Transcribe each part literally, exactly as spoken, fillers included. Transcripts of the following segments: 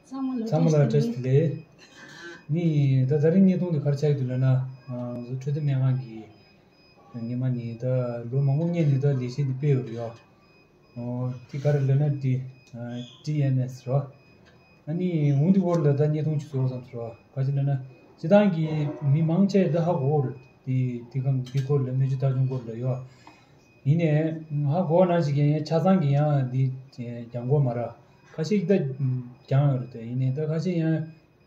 ཚང་མ་ལ་བཀྲ་ཤིས་བདེ་ལེགས། ནི་ད་ད་རིང་བརྙན་ཐུང་འདི་ག་རེ་ཆགས་ཀྱི་འདུག་ལབ་ན། ཨ། འཕྲོད་བསྟེན་སྨན་ཁང་གི་སྔོན་མ་ནི་ད་ལོ་མང་པོ་སྔོན་ནས་ད་ལས་གཞི་འདི་སྤེལ་ཡོད་རེད་ཡ། ཨོ། འདི་ག་རེ་ལབ་ན་འདི། ཨ། ཊི་ཨེམ་ཨེས་རེད། ཨ་ནི་འོ་འདི་སྐོར་ལ་ད་བརྙན་ཐུང་ཅིག་བཟོ་བསམ་སོང་ར། ག་ཅི་ལབ་ན། སྤྱིར་བཏང་གི་མི་མང་ཆེ་ད་ཧ་གོ་གི་རེད། འདི་འདི་གང་འདི་སྐོར་ལ་སྨན་བཅོས་ལྟ་སྐྱོང་སྐོར་ལ་ཡོད། ཡིན་ནའི་ཧ་གོ་ན་ཞིག་ཡིན་ཆ་ཚང་གི་ཡང་འདི་སྦྱང་དགོས་མ་རེད། ཁ་ཤས་ད་སྦྱངས་ཡོད་རེད་དེ། ཡིན་ནའི་ད་ཁ་ཤས་ཡང་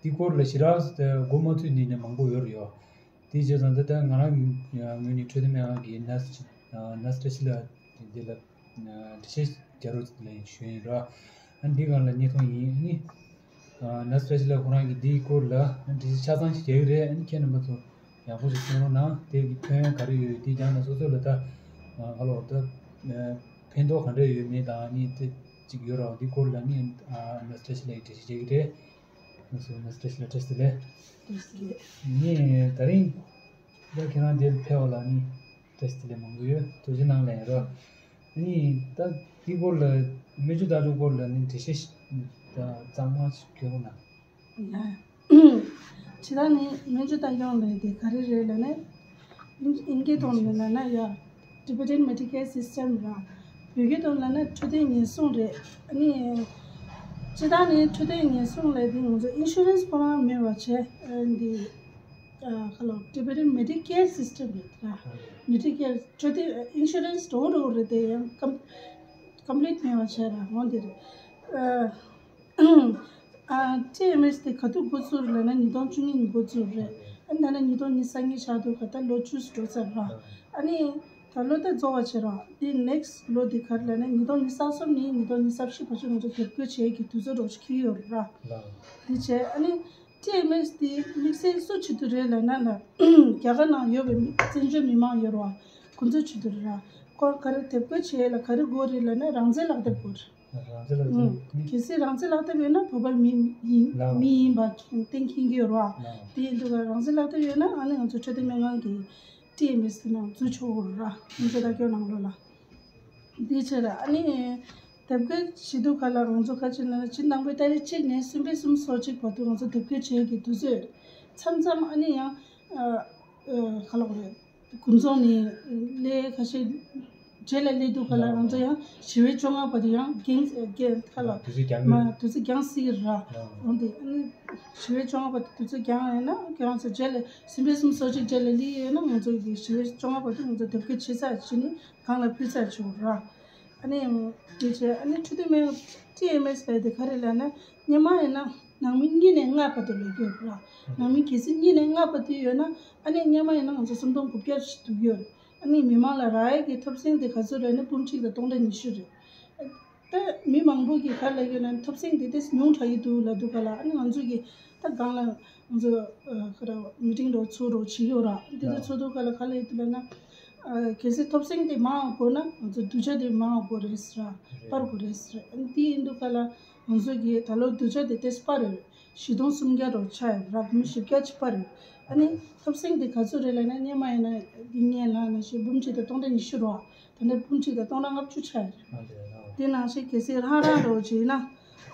འདི་སྐོར་ལ་ཞེ་དྲག་མགོ་མ་ཚོས་ནི་ནི་མང་པོ་ཡོད་རེད་ཡོད། དེ་བྱས་ཙང་ད་ལྟ་ང་རང་ངོས་ནས་འཕྲོད་བསྟེན་སྨན་ཁང་གི་ནར་སི་ནར་སི་བཀྲ་ཤིས་ལགས་འདི་ལ་འགྲེལ་བཤད་རྒྱག་རོགས་ལ་ཞུ་ཡིན་ར། ཨ་ནི་འདི་སྒང་ལ་བརྙན་ཐུང་ཡིན། ཨ་ནི་ནར་སི་བཀྲ་ཤིས་ལགས་ཁོ་རང་གིས་འདིའི་སྐོར་ལ་འགྲེལ་བཤད་ཆ་ཚང་ཞིག་རྒྱག་གི་རེད། ཨ་ནི་ཁྱེད་རྣམ་པ་ཚོ་ཡག་པོ་ཞིག་གསན་རོགས་གནང་། དེ་གི་ཕན་ཡོན་ག་རེ་ཡོད། དེ་སྦྱངས་ན་སོ་སོ་ལ་ད་ང་ལོ་ད་ཕན་ཐོགས་ག་འདྲ་ཡོད་མེད་དང་། ཨ་ནི་དེ་གཅིག་ཡོད་ར། འདི་སྐོར་ལ་ནི་ནར་སི་བཀྲ་ཤིས་ལགས་ཀྱིས་འགྲེལ་བཤད་རྒྱག་གི་རེད། ང་ཚོ་ནར་སི་བཀྲ་ཤིས་ལགས་བཀྲ་ཤིས་བདེ་ལེགས། བཀྲ་ཤིས་བདེ་ལེགས། ངས་ད་རིང་ད་ཁྱེད་རང་འདིར་ཕེབས་པ་ལ་ནི་བཀྲ་ཤིས་བདེ་ལེགས་མང་པོ་ཡོད། ཐུགས་རྗེ་གནང་ལན་རོགས། ནི་ད་འདི་སྐོར་ལ་སྨན་བཅོས་ལྟ་སྐྱོང་སྐོར་ལ་ནི་འགྲེལ་བཤད་ད་གཙང་མ་ཞིག་སྐྱོན་རོགས་གནང་། ཡ། ཇི་ལྟར་ནི་སྨན་བཅོས་ལྟ་སྐྱོང་ལས་དེ་ག་རེ་རེད་ལབ་ན། ཨིན་ཨིན་སྐད་ཐོག་ནས་ལབ་ན་ཡ། Tibetan Medicare System ར། བོད་སྐད་ཐོག་ལབ་ན་འཕྲོད་བསྟེན་ཉེན་སྲུང་རེད། ཨ་ནི་སྤྱིར་བཏང་ནི་འཕྲོད་བསྟེན་ཉེན་སྲུང་ལས་དེ་ང་ཚོ་ཨིན་ཤུ་རན་སི་ཁོ་རང་མེད་པ་བྱས། ཨ། འདི། ཨ། ག་ལབ། Tibetan Medicare System རེད་ར། Medicare འཕྲོད་བསྟེན་ཨིན་ཤུ་རན་སི་འགྲོ་འགྲོ་རེད་དེ། ཡང་ཀམ་ཀམ་པི་ལིཊ་མེད་པ་བྱས་ར། འོ་འདི་རེད། ཨ། ཨ། ཊི་ཨེམ་ཨེས་དེ་ག་དུས་འགོ་བཙུགས་ལབ་ན་ཉིས་སྟོང་བཅུ་གཉིས་ནས་འགོ་བཙུགས་རེད། ཨ། ད་ནི་ཉིས་སྟོང་ཉི་ཤུ་རྩ་གཉིས་ཆགས་འདུག་ག་ད་ལོ་བཅུ་ཙམ་འགྲོ་ཚར་ར། ཨ་ནི་ད་ལོ་ད་རྫོགས་པ་བྱེད་ར། དེ་ནེག་སི་ལོ་དེ་ག་རེ་ལབ་ན་ཉིས་སྟོང་ཉི་ཤུ་རྩ་གསུམ་ནས་ཉིས་སྟོང་ཉི་ཤུ་རྩ་བཞི་བར་དུ་ང་ཚོ་དེབ་འགོད་བྱེད་ཀྱི་དུས་ཚོད་འགྲོ་ཞིག་འཁེལ་ཡོད་ར། དེ་བྱས་ཨ་ནི་ཊི་ཨེམ་ཨེས་དེ་དམིགས་བསལ་སུ་བྱེད་དུ་རེད་ལབ་ན་ལ། རྒྱ་གར་ནང་ཡོད་པའི་བཙན་བྱོལ་མི་མང་ཡོད་ར། ཁོ་ཚོ་བྱེད་དུ་རེད་ར། ཁོ་ག་རེ་དེབ་འགོད་བྱེད་ལ་ག་རེ་དགོས་རེད་ལབ་ན་རང་བཙན་ལག་དེབ་དགོས་རེད། རང་བཙན་ལག་དེབ། ཨུ། གལ་སྲིད་རང་བཙན་ལག་དེབ་ཡོད་ན་བོད་པ་མི་ཡིན་ལགས། མི་ཡིན་པ་གཏན་འཁེལ་གྱི་ཡོད་རེད་བ། ལགས། དེ་ཡིན་དུས་རང་བཙན་ལག་དེབ་ཡོད་ན་ཨ་ནི་ང་ཚོ་འཕྲོད་བསྟེན་སྨན་ཁང་གི་ཊི་ཨེམ་ཨེས་དེ་ནང་འཛུལ་ཆོག་གི་རེད་ར། སྨན་བཅོས་ལྟ་སྐྱོང་ནང་ལོགས་ལ། དེ་བྱས་ར་ཨ་ནི་དེབ་འགོད་བྱེད་དུས་ག་ལ་ང་ཚོ་ག་ཅིག་ན་ཕྱི་ནང་པའི་ཏ་རིག་གཅིག་ནས་གསུམ་པའི་གསུམ་སོ་གཅིག་བར་དུ་ང་ཚོ་དེབ་འགོད་བྱེད་ཀྱི་དུས་ཚོད་མཚམས་མཚམས་ཨ་ནི་ཡང་ཨ་ཨ་ག་ལབ་དགོས་རེད། དགུན་ཚོགས་ནས་སླེབས་ཁ་ཤས་རྗེས་ལ་སླེབས་དུས་ག་ལ་ང་ཚོ་ཡང་བཞི་པའི་བཅོ་ལྔ་བར་དུ་ཡང་འགན་འགན་ཁ་ལ་དུས་ཚོད་འགྱངས་མ་ཡོད། དུས་ཚོད་འགྱངས་སྲིད་ཀྱི་ར། ཡང་འོན་ཏེ་ཨ་ནི་བཞི་པའི་བཅོ་ལྔ་བར་དུ་དུས་ཚོད་འགྱངས་ཡོད་ན་ཁྱེད་རང་ཚོ་རྗེས་ལ་གསུམ་པའི་གསུམ་སོ་གཅིག་རྗེས་ལ་སླེབས་ཡོད་ན་ང་ཚོ་གི་བཞི་པའི་བཅོ་ལྔ་བར་དུ་ང་ཚོ་དེབ་སྐྱེལ་བྱེད་ཚར་བྱས་ནས་གང་ལ་ཕུལ་ཚར་བྱེད་དགོས་ར། ཨ་ནི་དེ་བྱས་ཨ་ནི་འཕྲོད་བསྟེན་སྨན་ཊི་ཨེམ་ཨེས་ལབ་དེ་ག་རེ་ལབ་ན་སྔོན་མ་ཡིན་ན་ནང་མི་གཉིས་ནས་ལྔ་བར་དུ་ལས་ཀྱི་ཡོད་ར། ནང་མི་གལ་སྲིད་གཉིས་ནས་ལྔ་བར་དུ་ཡོད་ན་ཨ་ནི་སྔོན་མ་ཡིན་ན་ང་ཚོ་སུམ་སྟོང་དགུ་བརྒྱ་ཞིག་བསྡུ་གི་ཡོད། ཨ་ནི་མི་མང་ལ་རག་ཡས་ཀྱི་ཐོབ་ཚན་དེ་ག་ཚོད་རེད་ན་འབུམ་གཅིག་དང་སྟོང་ཕྲག་ཉི་ཤུ་རེད། ད་མི་མང་པོ་གིས་ག་ལབ་ཡོད་ན་ཐོབ་ཚན་དེ་ཏོག་ཙམ་ཉུང་དྲགས་ཀྱི་འདུག་ལབ་འདུག་ག་ལ། ཨ་ནི་ང་ཚོ་གིས་ད་སྒང་ལ་ང་ཚོ་ཨ་ག་རེ་མི་ཊིང་རོགས་ཚོགས་རོགས་བྱེད་ཀྱི་ཡོད་ར། དེ་ཚོ་ཚོགས་འདུ་སྒང་ལ་ག་ལབ་ཡོད་འདུག་ལབ་ན། ཨ་གལ་སྲིད་ཐོབ་ཚན་དེ་མང་བ་དགོས་ན་ང་ཚོ་བསྡུ་ཆ་དེ་མང་བ་དགོས་རེད་ཟེར་ར། སྤར་དགོས་རེད་ཟེར། ཨ་ནི་དེ་ཡིན་དུས་ག་ལ་ང་ཚོ་གིས་ད་ལོ་བསྡུ་ཆ་དེ་ཏོག་ཙམ་སྤར་རེད། བཞི་སྟོང་སུམ་བརྒྱ་རོ་ཆགས་ཡོད་ར། མི་བཞི་བརྒྱ་ཅིག་སྤར་ཡོད། ཨ་ནི་ཐོབ་ཚན་དེ་ག་ཚོད་རེད་ལབ་ན་སྔོན་མ་ཡིན་ན་འདི་ངས་ལབ་ན་ཞེ་འབུམ་གཅིག་དང་སྟོང་ཕྲག་ཉི་ཤུ་རོ། ད་ནི་འབུམ་གཅིག་དང་སྟོང་ཕྲག་ལྔ་བཅུ་ཆགས་ཡོད་རེད། དེ་ནང་བཞིན་གལ་སྲིད་རང་རང་རོ་བྱས་ན་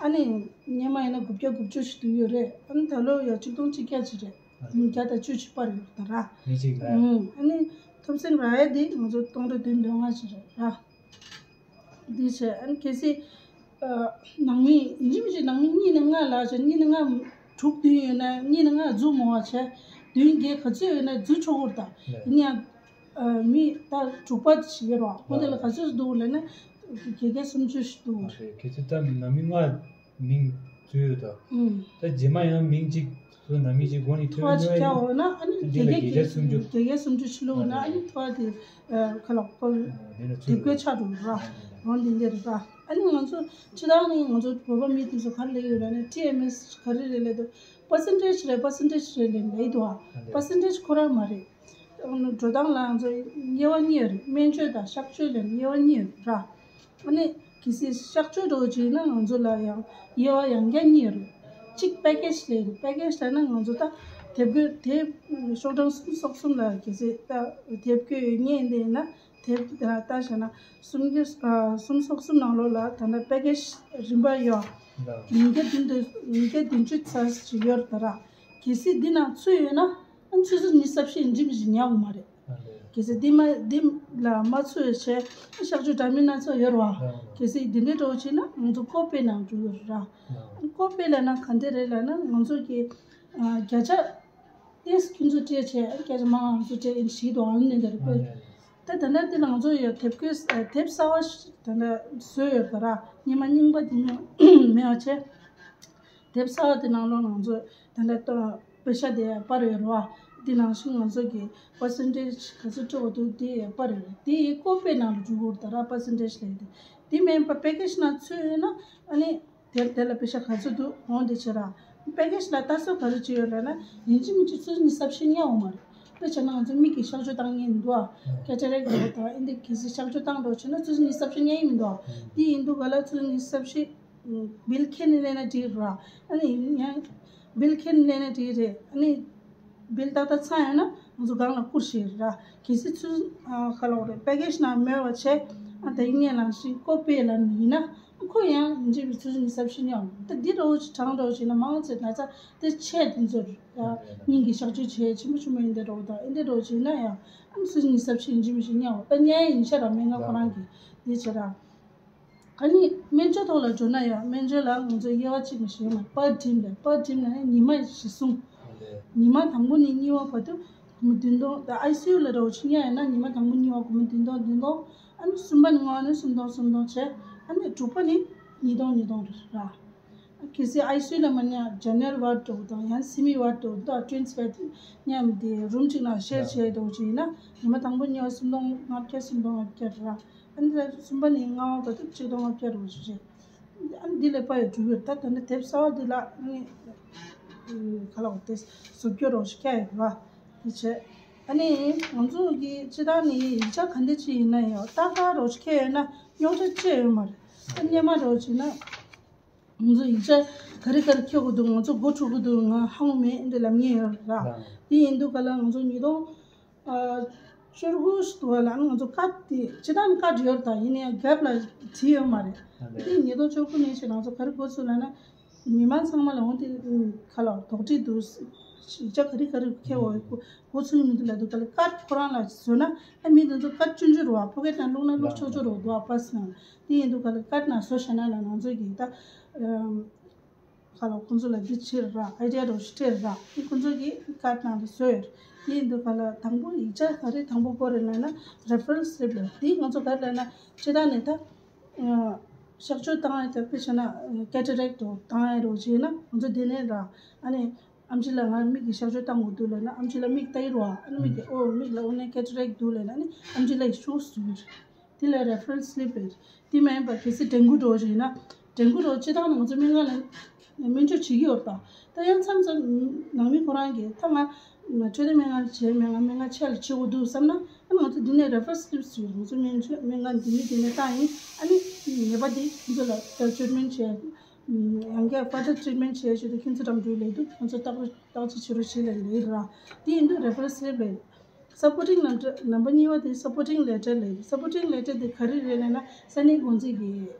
ཨ་ནི་སྔོན་མ་ཡིན་ན་དགུ་བརྒྱ་དགུ་བཅུ་ཞིག་བསྡུས་ཡོད་རེད། ཨ་ནི་ད་ལོ་ཡ་ཆིག་སྟོང་གཅིག་བརྒྱ་ཅིག་རེད། ཨ་ནི་བརྒྱ་དང་བཅུ་ཅིག་སྤར་ཡོད་རེད་ད་ར། མི་གཅིག་ལ། ཨ་ནི་ཐོབ་ཚན་རག་ཡས་དེ་ང་ཚོ་སྟོང་ཕྲག་བདུན་དོན་ལྔ་ཅིག་རེད་ར། འདི་བྱས་ཨ་ནི་གལ་སྲིད་ཨ་ནང་མི་ཡིན་གཅིག་མིན་གཅིག་ནང་མི་གཉིས་ནས་ལྔ་ལ་བྱས་གཉིས་ནས་ལྔ་དྲུག་བདུན་ཡོད་ན་གཉིས་ནས་ལྔ་འཛུལ་མ་བྱས་བདུན་བརྒྱད་ག་ཚོད་ཡོད་ན་འཛུལ་ཆོག་གི་རེད་ད། ཡིན་ཡང་ཨ་མི་ད་དྲུག་པ་ཞིག་ཡོད་རེད་བ། ཁོང་དེ་ལ་ག་ཚོད་འདུག་ལབ་ན་བརྒྱད་བརྒྱ་སུམ་ཅུ་ཞིག་འདུག་རེད། གལ་སྲིད་ད་ནང་མི་ལྔ་མིང་འཛུལ་ཡོད་ད། ཨུམ། ད་རྗེས་མ་ཡང་མིང་གཅིག་བཟོས་ན་མིང་གཅིག་སྒོ་ནས་ཐོན་ཐོ་ཅིག་རྒྱག་འོ་ན་ཨ་ནི་དེ་འདི་ལ་བརྒྱད་བརྒྱ་སུམ་ཅུ། བརྒྱད་བརྒྱ་སུམ་ཅུ་ཕྱི་ལོགས་ན་ཨ་ནི་ཐོ་དེ་ཁ་ལག་པར་དེ་ལ་དེབ་འགོད་ཆགས་འགྲོ་ར། འོ་འདི་འདི་རེད་ད། ཨ་ནི་ང་ཚོ་ཕྱི་ཐག་ནས་ང་ཚོ་བོད་པ་མི་དེ་ཚོ་ག་རེ་ལབ་ཡོད་ལབ་ན་ཊི་ཨེམ་ཨེས་ག་རེ་རེད་ལབ་དུས་པར་སེན་ཊེ་ཇི་རེད། པར་སེན་ཊེ་ཇི་རེད་ལབ་འདུག་བ། པར་སེན་ཊེ་ཇི་ཁོ་རང་མ་རེད། འགྲོ་སྟངས་ལ་ང་ཚོ་དབྱེ་བ་གཉིས་ཡོད་རེད། སྨན་བཅོས་དང་གཤག་བཅོས་ལབ་ནས་དབྱེ་བ་གཉིས་ཡོད་རེད་ར། ཨ་ནི་གལ་སྲིད་གཤག་བཅོས་འདྲ་བོ་བྱས་ན་ང་ཚོ་ལ་ཡང་དབྱེ་བ་ཡང་བསྐྱར་གཉིས་ཡོད་རེད། གཅིག་པེ་ཀེ་ཇི་ལབ་རེད། པེ་ཀེ་ཇི་ལབ་ན་ང་ཚོ་ད་དེབ་འགོད་དེབ་ཤོག་གྲངས་གསུམ་སོ་གསུམ་ལ་གལ་སྲིད་ད་དེབ་འགོད་ཡོད་མཁན་དེ་ཡིན་ན་དེབ་ད་ལྟ་བྱས་ན་གསུམ་གྱི་ཨ་གསུམ་སོ་གསུམ་ནང་ལོགས་ལ་ད་ལྟ་པེ་ཀེ་ཇི་རིམ་པ་ཡོད། ཉིས་བརྒྱ་བདུན་ཅུ་ཉིས་བརྒྱ་བདུན་ཅུ་ཙམ་ཞིག་ཡོད་རེད་ད་ར། གལ་སྲིད་འདི་ནང་ཚུད་ཡོད་ན་ཨ་ནི་ཆུ་ཚོད་ཉི་ཤུ་རྩ་བཞི་ཡིན་གཅིག་མིན་གཅིག་ཉར་འོང་མ་རེད། གལ་སྲིད་འདི་མ་འདི་ལ་མ་ཚུད་བྱས་གཤག་བཅོས་འདྲ་མིན་སྣ་ཚོགས་ཡོད་རེད་བ། གལ་སྲིད་འདི་འདྲའི་འགྲོ་བྱས་ན་ང་ཚོ་ཀོ་པེ་ནང་འགྲོ་ཡོད་རེད་ར། ཀོ་པེ་ལབ་ན་ག་འདྲ་རེད་ལབ་ན་ང་ཚོ་གི་བརྒྱ་ཆ་ཏེས་ཁྱོད་ཚོ་སྤྲད་བྱས་སྐད་ཆ་མང་ང་ཚོ་སྤྲད་ཡིན་ཞིག་དུའང་ནི་འདིར་དཔེ། ད་ད་ལྟ་འདི་ལ་ང་ཚོ་ཡོད་དེབ་སྐྱེལ་དེབ་གསར་བ་ཞིག་ད་ལྟ་བཟོས་ཡོད་པ་ར། སྙེ་མ་རྙིང་པ་འདི་མེད་མེད་པ་བྱས། དེབ་གསར་བ་འདི་ནང་ལོགས་ང་ཚོ་ད་ལྟ་ཏོ་པེ་ཤ་དེ་པར་ཡོད་ར་བ། འདི་ནང་བཞིན་ང་ཚོ་གི་པར་སེན་ཊེ་ཇི་ག་ཚོད་སྤྲོད་དགོས་འདུག་དེ་པར་ཡོད་རེད། དེ་ཀོ་པེ་ནང་ལ་འཇུག་དགོས་རེད་ད་ར། པར་སེན་ཊེ་ཇི་ལས་དེ་དེ་མིན་པ་པེ་ཀེ་ཇི་ནང་ཚུད་ཡོད་ན་ཨ་ནི། དེ་དེ་ལ་པེ་ཤ་ག་ཚོད་འདུག་འོང་དེ་བྱེད་ར། པེ་ཀེ་ཇི་ལ་ལྟ་ཚུལ་ག་རེ་བྱེད་ཡོད་ར་ན་ཡིན་གཅིག་མིན་གཅིག་ཆུ་ཚོད་ཉི་ཤུ་རྩ་བཞི་ཉར་འོང་མ་རེད། དཔེ་བྱས་ན་ང་ཚོ་མིག་གི་གཤག་བཅོས་བཏང་མཁན་འདུག་ཨ། ཀེ་ཊ་རེག་འདྲ་པོ་དང་ཨིན་དེ་གལ་སྲིད་གཤག་བཅོས་བཏང་འགྲོ་བྱས་ན་ཆུ་ཚོད་ཉི་ཤུ་རྩ་བཞི་ཉར་ཡིན་མི་འདུག་ཨ། དེ་ཡིན་དུས་ག་ལ་ཆུ་ཚོད་ཉི་ཤུ་རྩ་བཞི་བིལ་ཁྱེར་ནས་སླེབས་ན་འགྲིག་ར། ཨ་ནི་ཡང་བིལ་ཁྱེར་ནས་སླེབས་ན་འགྲིག་རེད། ཨ་ནི་བིལ་ཏག་ཏག་ཚང་ཡོད་ན་ང་ཚོ་སྒང་ལ་བསྐུར་ཤེས་ར། གལ་སྲིད་ཚུར་ཁ་ལོག་རེད་པེ་ཀེ་ཇི་ནང་མེད་པ་བྱས། ཨ་ད་ཡིན་ངེས་ལང་ཤིང་ཀོ་པེ་ལ་ཡིན་ན་ཁོ་ཡང་འཇིབ་པའི་ཚུལ་ཉི་ཤུ་རྩ་བཞི་ཉོ། ད་འདི་འདྲ་བོ་ཞིག་གྲངས་འདྲ་བོ་ཞིག་ན་མང་ཆེ་ན་ཚ་དེ་ཆེ་དེ་ཚོར་སྙིང་གི་གཤག་བཅོས་བྱས་ཆེན་པོ་ཆུང་མོ་ཡིན་དེ་འདྲ་བོ་དང་ཨེ་འདི་འདྲ་བོ་ཞིག་ན་ཡང་ཨ་ཚུལ་ཉི་ཤུ་རྩ་བཞི་འཇིབ་མི་ཞིག་ཉོ། ད་ཉལ་ཡིན་ཤ་ར་མེད་ང་ཁོ་རང་གི་འདི་བྱེད་ར། ཨ་ནི་སྨན་བཅོས་ཐོག་ལ་འགྲོ་ན་ཡང་སྨན་བཅོས་ལ་ང་ཚོ་དབྱེ་བ་གཅིག་མ་ཞིག་ཡོད་མ་རེད། པར་ཌིམ་ལས་པར་ཌིམ་ལ་ནི་ཉི་མ་བཞི་གསུམ། ཉི་མ་དང་པོ་ནས་གཉིས་པ་བར་དུ་སྒོར་མོ་བདུན་སྟོང་། ད་ཨའི་སི་ཡུ་ལ་འགྲོ་ཆུ་ཉག་ཡིན་ན་ཉི་མ་དང་པོ་གཉིས་པ་སྒོར་མོ་བདུན་སྟོང་བདུན་སྟོང་། ཨ་ནི་གསུམ་པ་ནས་ལྔ་པ་ནས་སུམ་སྟོང་སུམ་སྟོང་བྱས། ཨ་ནི་དྲུག་པ་ནས་ཉིས་སྟོང་ཉིས་སྟོང་རེད་ར། གལ་སྲིད་ཨའི་སི་ཡུ་ལ་མ་ཉལ་ཇེ་ནེ་རལ་ཝར་ཌི་འགྲོ་དང་ཡང་སེ་མི་ཝར་ཌི་འགྲོ་དང་ཨིན་ཊེན་སི་ཝར་ཌི་ཉལ་མི་དེ་རུམ་གཅིག་ནང་ཤེར་བྱས་འགྲོ་ཅིག་ཡིན་ན་ཉི་མ་དང་པོ་གཉིས་པ་སུམ་སྟོང་ལྔ་བརྒྱ་སུམ་སྟོང་ལྔ་བརྒྱ་རེད་ར། ཨ་ནི་ད་གསུམ་པ་ནས་ལྔ་པ་བར་དུ་ཆིག་སྟོང་ལྔ་བརྒྱ་རེད་ཞེས་བཤད། ཨ་ནི་འདི་ལས་དཔའ་ཡོད་འགྲུབ་ཡོད། ད་ད་ནི་དེབ་གསར་བ་འདི་ལ་ཨ་ནི་ག་ལ་འོ་དེ་བཟོ་བཅོས་རོགས་ཞིག་བསྐྱལ་ཡོད་ར། དེ་བྱས་ཨ་ནི་ང་ཚོ་གི་སྤྱི་བཏང་ནི་ཡིག་ཆ་ག་འདྲ་ཅིག་ཡིན་ན་ཡང་ཏག་ཏག་རོགས་ཞིག་ཁྱེར་ཡོད་ན་རྙོག་དྲ་ཅི་ཡོད་མ་རེད། ཨ་སྙན་མ་རོགས་བྱས་ན། ང་ཚོ་ཡིག་ཆ་ག་རེ་ག་རེ་འཁྱེར་དགོས་འདུག་ང་ཚོ་མགོ་འཁྲུག་གི་འདུག་ང་ཧ་གོ་མེད་འདི་ལབ་མཁན་ཡོད་ར། དེ་ཡིན་དུས་ག་ལ་ང་ཚོ་ཉིས་སྟོང་བཅུ་དགུ་ཞིག་འདུག་བ་ལ་ང་ཚོ་ཀར་དེ་སྤྱི་བཏང་ནི་ཀར་ཡོད་རེད། ད་ཡིན་ནའི་རྒྱབ་ལ་བྲིས་ཡོད་མ་རེད། དེ་ཉིས་སྟོང་བཅུ་དགུ་ནས་བྱས་ང་ཚོ་ག་རེ་འགོ་ཚུགས་ལབ་ན། མི་མང་ཚང་མ་ལ་འོང་དེ་ག་ལ་དོགས་འདྲི་འདུག་ཡིག་ཆ་ག་རེ་ག་རེ་འཁྱེར་བ་འགོ་ཚུགས་མི་འདུག་ལབ་འདུག་ག་ལ་ཀར་ཁོ་རང་ལ་བཟོས་ན་ཨ་མི་དེ་ཚོ་ཀར་ཆུང་ཆུང་རེད་བ། ཕོ་ཁེ་ཊི་ནང་བླུགས་ན་བླུགས་ཆོག་ཆོག་རེད་འདུག་བ། པར་སི་ནང་དེ་ཡིན་དུས་ག་ལ་ཀར་ནང་བཟོ་བྱས་ན་ལ་ང་ཚོ་གི་ད། ཁ་ལོ་ཁོང་ཚོ་ལ་འདི་ཕྱིར་ར་ཨའི་ཌི་ཡ་རོ་ཤི་སྤྲད་ར་ཁོང་ཚོ་གིས་ཀར་ནང་དུ་བཟོས་ཡོད། དེ་ཡིན་དུས་ག་ལ་དང་པོ་ཡིག་ཆ་ག་རེ་དང་པོ་དགོས་རེད་ལབ་ན་རེ་ཕ་རེན་སི་སི་ལིབ་ལ་དེ་ང་ཚོ་ག་རེ་ལབ་ན་སྤྱི་བཏང་ནས་ད་གཤག་བཅོས་བཏང་ཡ་དེ་དཔེ་བྱས་ན་ཀེ་ཊ་རེག་ཏུ་བཏང་ཡ་རོ་བྱས་ན་ང་ཚོ་དེ་ནས་ར་ཨ་ནི་ཨམ་ཆི་ལ་ང་མིག་གི་གཤག་བཅོས་བཏང་དགོས་འདུག་ལབ་ན་ཨམ་ཆི་ལ་མིག་ལྟ་ཡི་རོ་ཨ་ནི་མིག་གི་ཨོ་མིག་ལ་ཨོ་ནས་ཀེ་ཊ་རེག་འདུག་ལབ་ན་ཨ་ནི་ཨམ་ཆི་ལ་ཡི་ཤོག་ཟུག་ཡོད། དེ་ལ་རེ་ཕ་རེན་སི་སི་ལིབ་རེད། དེ་མ་ཡིན་པ་གལ་སྲིད་ཌེང་གུ་འདྲ་བོ་ཞིག་ཡིན་ན་ཌེང་གུ་འདྲ་བོ་སྤྱིར་བཏང་ང་ཚོ་སྨན་ཁང་ལ་སྨན་བཅོས་བྱེད་ཀྱི་ཡོད་རེད་ད། ད་ཡང་མཚམས་མཚམས་ནང་མི་ཁོ་རང་གིས་ད་ང་འཕྲོད་བསྟེན་སྨན་ཁང་ལ་བྱས་མེད་ང་སྨན་ཁང་ཆེ་ལ་བྱེད་དགོས་འདུག་བསམ་ན་ཨ་ང་ཚོ་འདི་ནས་རེ་ཕ་རེན་སི་སི་ལིབ་ཞིག་ཡོད། ང་ཚོ་སྨན་བཅོས་སྨན་ཁང་འདི་ནས་འདི་ནས་བཏང་ཡིན་ཨ་ནི་ངེས་པ་འདི་ཁྱེད་ཚོ་ལ་ཊི་རིཊ་མེན་ཊི་བྱས་ཡང་བསྐྱར་ཕར་ཐར་ཊི་རིཊ་མེན་ཊི་བྱས་བྱས་ཏེ་ཁྱེད་ཚོ་འགྲམ་འགྲུལ་ལས་འདུག་ང་ཚོ་བརྟག་བརྟག་དཔྱད་བྱེད་རོགས་བྱེད་ལས་ལས་ར་དེ་ཡིན་དུས་རེ་ཕ་རེན་སི་སི་ལིབ་ལས། སབ་པོར་ཊིང་ནམ་ཊར་ནམ་པར་གཉིས་པ་དེ་སབ་པོར་ཊིང་ལེ་ཊར་ལབ་ཡོད། སབ་པོར་ཊིང་ལེ་ཊར་དེ་ག་རེ་རེད་ལབ་ན་ས་གནས་འགོ་འཛིན་གྱི་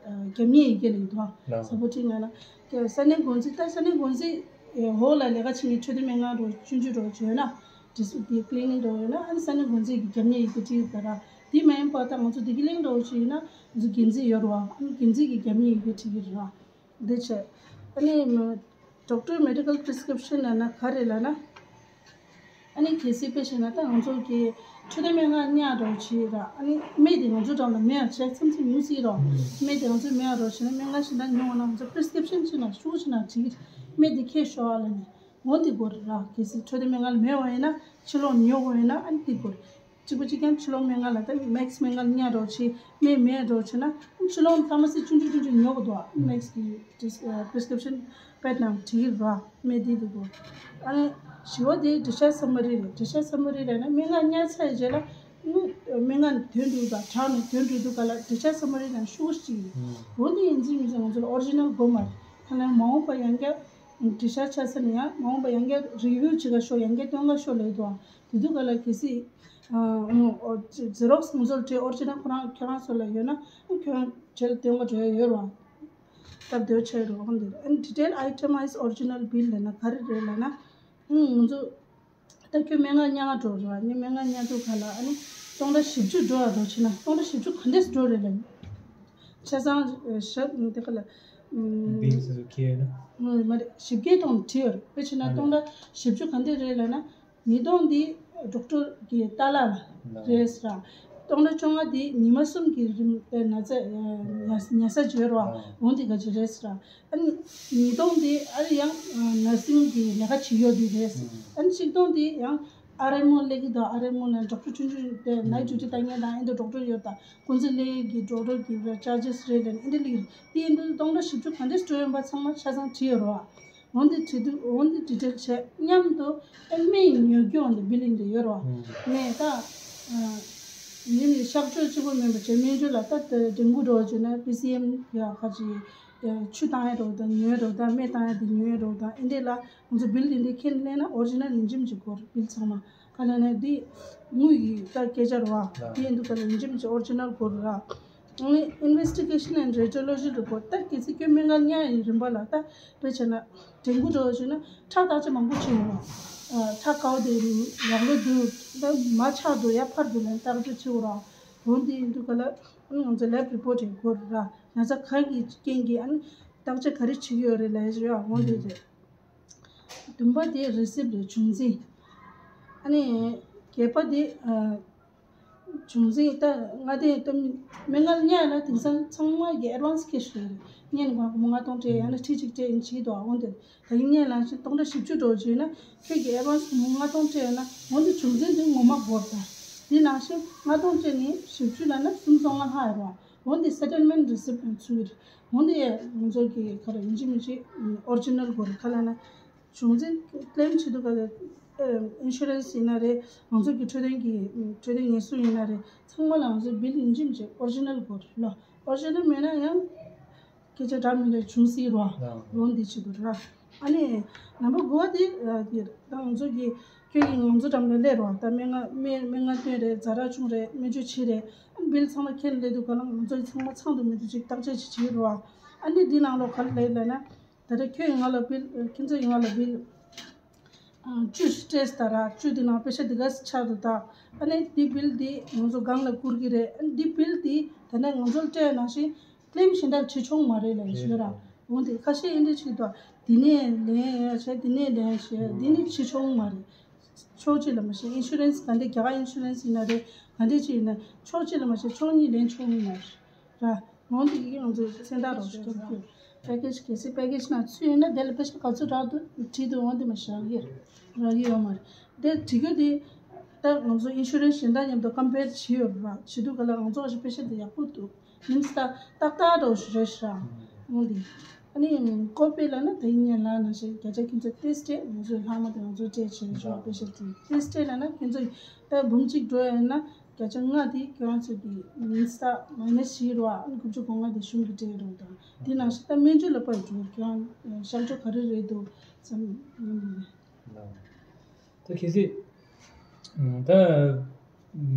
རྒྱབ་གཉེར་ཡི་གེ་ལབ་ཡོད་དོ། ལགས། སབ་པོར་ཊིང་ལབ་ན་ས་གནས་འགོ་འཛིན་ད་ས་གནས་འགོ་འཛིན་འོག་ལ་ལས་ཀ་བྱེད་མཁན་འཕྲོད་བསྟེན་སྨན་ཁང་རོགས་ཆུང་ཆུང་རོགས་བྱས་ན་ཌི་སི་པི་ལིན་ནིག་རོགས་ཡོད་ན་ཨ་ནི་ས་གནས་འགོ་འཛིན་གྱི་རྒྱབ་གཉེར་ཡི་གེ་བྲིས་ཡོད་ད་ར། དེ་མ་ཡིན་པ་ད་ང་ཚོ་བདེ་སྐྱིད་གླིང་རོགས་བྱས་ཡིན་ན་ང་ཚོ་འགན་འཛིན་ཡོད་རེད་བ། ཨ་ནི་འགན་འཛིན་གྱི་རྒྱབ་གཉེར་ཡི་གེ་བྲིས་ཀྱི་རེད་བ། འདི་བྱས། ཨ་ནི་ཌོག་ཊར་མེ་ཌི་ཀལ་པི་རི་སི་ཀི་རིབ་ཤན་ལབ་ན་ག་རེ་ལབ་ན། ཨ་ནི་གལ་སྲིད་དཔེ་བཞག་ན་ད་ང་ཚོ་གི་འཕྲོད་བསྟེན་སྨན་ཁང་གཉའ་འགྲོ་བྱེད་ར་ཨ་ནི་སྨན་དེ་ང་ཚོ་འགྲམ་ལ་མེད་པ་བྱས་མཚམས་མཚམས་ཡོང་སྲིད་རོ། སྨན་དེ་ང་ཚོ་མེད་པ་འགྲོ་བྱས་ན་སྨན་ཁང་གཞན་དག་ཉོ་འོང་ན་ང་ཚོ་པི་རི་སི་ཀི་རིབ་ཤན་ཅིག་ནང་ཤོག་ཅིག་ནང་བྲིས་ཀྱི་སྨན་དེ་ཁྱེར་ཤོག་ཨ་ལབ་ནས་འོ་དེ་དགོས་རེད་ར། གལ་སྲིད་འཕྲོད་བསྟེན་སྨན་ཁང་ལ་མེད་པ་ཡིན་ན་ཕྱི་ལོགས་ཉོ་དགོས་ཡིན་ན་ཨ་ནི་དེ་དགོས་རེད། གཅིག་པ་གཅིག་རྐྱང་ཕྱི་ལོགས་སྨན་ཁང་ལ་ད་མེག་སི་སྨན་ཁང་ལ་གཉའ་འགྲོ་བྱེད་སྨན་མེད་འགྲོ་བྱེད་ན་ཕྱི་ལོགས་ཕ་མ་སི་ཆུང་ཆུང་ཆུང་ཆུང་ཉོ་དགོས་འདུག་མེག་སི་གི་པི་རི་སི་ཀི་རིབ་ཤན་པེཌ་ནང་བྲིས་ཀྱི་རེད་བ། སྨན་དེ་དེ་དགོས། ཨ་ནི་བཞི་པ་དེ་ཌི་ཆར་ཇི་སམ་མ་རི་རེད། ཌི་ཆར་ཇི་སམ་མ་རི་རེད་ན་སྨན་ཁང་གཉའ་ཚར་རྗེས་ལ་སྨན་ཁང་དོན་འགྲུབ་དང་དྲག་ནས་དོན་འགྲུབ་འདུག་ག་ལ་ཌི་ཆར་ཇི་སམ་མ་རི་ནང་ཤོག་ཅིག་ཡིན། འོ་དེ་ཡིན་ཚུལ་མིན་ཚུལ་ང་ཚོ་ལ་ཨོ་རི་ཇི་ནལ་དགོས་མ་རེད། ཁ་ལ་མ་འོངས་པ་ཡང་བསྐྱར་ཌི་ཆར་ཇི་ཆགས་ས་ནས་ཡང་མ་འོངས་པ་ཡང་བསྐྱར་རི་ཝིའུ་བྱེད་ག་ཤོག་ཡང་བསྐྱར་སྟོན་ག་ཤོག་ལབ་ཡོད་དོ། དེ་དུས་ག་ལ་གལ་སྲིད་ཨ་ཨ་ཛེ་རོག་སི་ང་ཚོར་སྤྲད་ཨོ་རི་ཇི་ནལ་ཁོ་རང་ཁྱོད་རང་ཚོ་ལ་ཡོད་ན་ཁྱོད་རང་ཁྲལ་སྟོན་ག་འགྲོ་ཡ་ཡོད་རེད་བ། སྟབས་བདེ་བོ་ཆགས་རེད། འོ་འདི་ཨ་ནི་detail itemized original bill ལབ་ན་ག་རེ་རེད་ལབ་ན། ཨ་ནི་ང་ཚོ་ད་ཁྱོད་སྨན་ཁང་ཉལ་ཁ་འགྲོ་རེད་བ། ནི་སྨན་ཁང་ཉལ་དུས་ག་ལ་ཨ་ནི་སྟོང་ཕྲག་བཞི་བཅུ་འགྲོ་བ་འགྲོ་ཕྱིན་ན་སྟོང་ཕྲག་བཞི་བཅུ་ག་འདྲས་འགྲོ་རེད་ལབ། ཆ་ཚང་ཞབས་དེ་ག་ལ། bill སུ་ཁྱེར་ཡོད་ན། མ་རེད། ཞིབ་རྒྱས་ཐོག་ནས་བྲིས་ཡོད་རེད། དཔེ་བྱས་ན་སྟོང་ཕྲག་བཞི་བཅུ་ག་འདྲས་རེད་ལབ་ན། ཉིས་སྟོང་འདི་ཌོག་ཊར་གི་ལྟ་གླ་ལ་རེད་ཟེར། སྟོང་ཕྲག་བཅོ་ལྔ་འདི་ཉི་མ་གསུམ་གྱི་རིང་ལ་ན་ཚ་ཉལ་ས་བརྗོད་རོགས། འོ་འདི་ག་ཅི་རེད་ཟེར། ཨ་ནི་ཉིས་སྟོང་འདི་ཨ་ནི་ཡང་ནར་སིང་གི་ལས་ཀ་བྱེད་ཡོད་འདི་རེད་ཟེར། ཨ་ནི་གཅིག་སྟོང་འདི་ཡང་ཨར་ཨེམ་ཨོ་སླེབས་ཀྱི་འདུག་ཨར་ཨེམ་ཨོ་ལ་ཌོག་ཊར་ཆུང་ཆུང་དེ་ནའིཊ་ཌིའུ་ཊི་ལྟ་མཁན་དང་ཨེ་འདི་ཌོག་ཊར་ཡོད་དང་། ཀུན་གཟིགས་ལས་ཀྱི་ཌོག་ཊར་གྱི་ཅར་ཇེས་རེད་ལབ་ཨེ་འདི་ལིར་དེ་ཡིན་དུས་སྟོང་ཕྲག་བཞི་བཅུ་ག་འདྲས་སྤྲོད་ཡོད་པ་ཚང་མ་ཆ་ཚང་བྲིས་ཡོད་རོགས། འོན་ཏེ་བྲིས་དུས་འོན་ཏེ་འདི་འདྲ་བྱས་མཉམ་དུ་ཨེ་སྨན་ཉོ་རྒྱུ་འོན་ཏེ་བི་ལིང་དུ་ཡོད་རོགས། ཨང་། ངས་ད་ཨ་ཡིན་ནི་གཤག་བཅོས་གཅིག་པོ་མིན་པ་བྱས་སྨན་བཅོས་ལ་ད་ད་འགྲན་ཁུར་འགྲོ་བ་བྱས་ན་པི་སི་ཨེམ་ཡ་ཁ་ཅིག་ཆུ་བཏང་ཡ་རོགས་དང་ཉོ་ཡ་རོགས་དང་སྨན་བཏང་ཡ་དེ་ཉོ་ཡ་རོགས་དང་ཨེ་འདྲས་ལ་ང་ཚོ་བི་ལིང་དེ་ཁྱེར་སླེབས་ན་ཨོ་རི་ཇི་ནལ་ཡིན་གཅིག་མིན་གཅིག་དགོས་རེད། བི་ལིང་ཚང་མ། ག་ལ་ནས་འདི་དངུལ་གྱི་ད་སྐད་ཆ་རེད་བ། དེ་ཡིན་དུས་ག་ལ་ཡིན་གཅིག་མིན་གཅིག་ཨོ་རི་ཇི་ནལ་དགོས་རེད་ར། ཨ་ནི་Investigation and Radiology Report ད་གལ་སྲིད་ཁྱོད་སྨན་ཁང་ཉལ་ཡི་རིམ་པ་ལ་ད་དཔེ་བྱས་ན་དྲན་སྐུལ་འགྲོ་བ་བྱས་ན་ཁྲག་བརྟག་དཔྱད་མང་པོ་བྱེད་འོང་ར། ཁྲག་དཀར་པོ་དེ་ཡག་ལོས་འདུག་ད་མར་ཆག་འདུག་ཡ་འཕར་འདུག་ལབ་བརྟག་དཔྱད་བྱེད་འོང་ར། འོ་འདི་ཡིན་དུས་ག་ལ་ཨ་ནི་ང་ཚོ་ལེབ་རི་པོ་ཊི་དེ་དགོས་རེད་ར། ན་ཚ་གང་གི་རྐྱེན་གྱིས་ཨ་ནི་བརྟག་དཔྱད་ག་རེ་བྱེད་ཀྱི་ཡོད་རེད་ལབ་ཡ་རེད་བ། འོ་འདི་རེད། བདུན་པ་དེ་རི་སིབ་རེད། བྱུང་འཛིན། ཨ་ནི་བརྒྱད་པ་དེ་ཨ་བྱུང་འཛིན་ད་ལྔ་དེ་ད་སྨན་ཁང་ཉལ་ན་དེང་སང་ཚང་མ་གི་ཨེ་ཌི་ཝན་སི་ཀེ་ཤི་རེད། ཉལ་ནས་སྒོར་མོ་ལྔ་སྟོང་སྤྲད་ཡང་ན་ཁྲི་གཅིག་སྤྲད་ཡིན་བྱེད་དོ། འོན་ཏེ་ད་གིན་ཉལ་ལ་ཞིག་སྟོང་ཕྲག་བཞི་བཅུ་འགྲོ་བྱས་ན་ཁྱོད་ཀྱི་ཨེ་ཌི་ཝན་སི་སྒོར་མོ་ལྔ་སྟོང་སྤྲད་ཡོད་ན་འོན་ཏེ་བྱུང་འཛིན་དེ་ངོ་མ་དགོས་ད། དེ་ནང་བཞིན་ལྔ་སྟོང་སྤྲད་ནས་བཞི་བཅུ་ལ་ན་སུམ་སྟོང་ལྔ་ལྷག་ཡོད་རེད་བ། འོན་ཏེ་སེ་ཊལ་མེན་ཊི་རི་སིབ་ཡང་ཚུད་ཀྱི་རེད། འོན་ཏེ་ང་ཚོ་གི་ག་རེ་ཡིན་གཅིག་མིན་གཅིག་ཨོ་རི་ཇི་ནལ་དགོས་རེད། ག་ལ་ན་བྱུང་འཛིན་ཀི་ལེམ་བྱེད་དུས་ག་ལ་ཨིན་ཤུ་རན་སི་ཡིན་ན་རེད། ང་ཚོ་གི་འཕྲོད་བསྟེན་གྱི་འཕྲོད་བསྟེན་ངེས་གསོག་ཡིན་ན་རེད། ཚང་མ་ལ་ང་ཚོ་བི་ལིང་ཡིན་གཅིག་མིན་གཅིག་ཨོ་རི་ཇི་ནལ་དགོས་རེད་ལོ། ཨོ་རི་ཇི་ནལ་མེད་ན་ཡང་སྐད་ཆ་འདྲ་མི་འདྲ་བྱུང་སྲིད་རོ། ལོ་འདི་བྱེད་དུས་ར། ཨ་ནི་ནམ་བར་དགུ་པ་དེ་དེ་ད་ང་ཚོ་གི་ཁྱོད་ཀྱིས་ང་ཚོ་འགྲམ་ལ་སླེབས་རོགས། ད་སྨན་ཁང་སྨན་སྨན་ཁང་སྟོན་རེད། ཛ་དྲག་ཆུང་རེད། སྨན་བཅོས་བྱེད་རེད། ཨ་ནི་བི་ལིང་ཚང་མ་ཁྱེར་སླེབས་དུས་ག་ལ་ང་ཚོ་ཚང་མ་ཚང་དུ་མི་འདུག་ཅིག་བརྟག་དཔྱད་ཅིག་བྱེད་རོགས། ཨ་ནི་འདི་ནང་ལོགས་ག་ལ་ལབ་ན། ད་ལྟ་ཁྱོད་ཡིན་ང་ལ་བི་ལིང་ཁྱེད་ཚོ་ཡིན་ང་ལ་བི་ལིང་བཅུ་སྤྲད་ད་ར། བཅུ་འདི་ནང་པེ་ཤ་འདི་ག་ཆགས་འདུག་ད། ཨ་ནི་འདི་བི་ལིང་འདི་ང་ཚོ་སྒང་ལ་བསྐུར་གི་རེད། ཨ་ནི་འདི་བི་ལིང་འདི་ད་ནས་ང་ཚོར་སྤྲད་ནང་བཞིན་ཀི་ལེམ་གཞན་དག་བྱེད་ཆོག་མ་རེད་ལབ་ཡོད་ར། འོ་འདི་ཁ་ཤས་ཨེ་འདྲ་ཅིག་འདུག་དེ་ནས་ལེན་ཡ་བྱས་དེ་ནས་ལེན་བྱས་འདི་ནི་བྱེད་ཆོག་མ་རེད། ཕྱོགས་གཅིག་ལ་མ་ཤེས་ཨིན་ཤུ་རན་སི་ག་འདི་རྒྱ་གར་ཨིན་ཤུ་རན་སི་ཡིན་ན་རེད། ག་འདི་ཅིག་ཡིན་ན་ཕྱོགས་གཅིག་ལ་མ་ཤེས་ཕྱོགས་གཉིས་ལེན་ཆོག་མི་མ་རེད་ར། འོ་འདི་གི་ང་ཚོ་སེམས་ཐག་རོགས་ཞུ་ཐུབ་རྒྱུ། པེ་ཀེ་ཇི་གལ་སྲིད་པེ་ཀེ་ཇི་ནང་ཚུད་ཡོད་ན་དེ་ལ་པེ་ཤ་ག་ཚོད་རག་འདུག་བྲིས་འདུག་འོ་འདི་མ་བཞག་གི་རག་གི་ཡོད་མ་རེད། དེ་བྲིས་རྒྱུ་དེ་ད་ང་ཚོ་ཨིན་ཤུ་རན་སི་གཞན་དག་མཉམ་དུ་ཀམ་པེར་བྱས་ཡོད་ར། བྱེད་དུས་ག་ལ་ང་ཚོ་ཨ་ཞེ་པེ་ཤ་དེ་ཡག་པོ་འདུག་མིན་སི་ད་ཏག་ཏག་འདྲ་བོ་ཞིག་རེད་ཤག་འོ་འདི། ཨ་ནི་ཀོ་པེ་ལ་ན་དེ་ཉིན་ལ་ན་ཞེ་བརྒྱ་ཆ་ཁྱེད་ཚོ་ཏེ་སི་ཊི་ང་ཚོ་ལྷག་མ་དེ་ང་ཚོ་སྤྲད་བྱས་ཤག་པེ་ཤ་དེ་ཏེ་སི་ཊི་ལ་ན་ཁྱེད་ཚོ་ད་འབུམ་གཅིག་འགྲོ་ཡ་ན། བརྒྱ་ཆ་ལྔ་དེ་ཁྱོད་རང་ཚོ་གི་མིན་སི་ད་མའི་ནས་བཞི་རེད་བ། ཨ་ནི་དགུ་བཅུ་གོ་ལྔ་དེ་གཞུང་གི་སྤྲད་རོགས་དང་། དེ་ནང་བཞིན་ད་སྨན་བཅོས་ལ་ཕར་འགྲོ་ཁྱོད་རང་གཤག་བཅོས་ག་རེ་རེད་འདུག་བསམ་ཡོང་གི་རེད། ད་གལ་སྲིད་ད་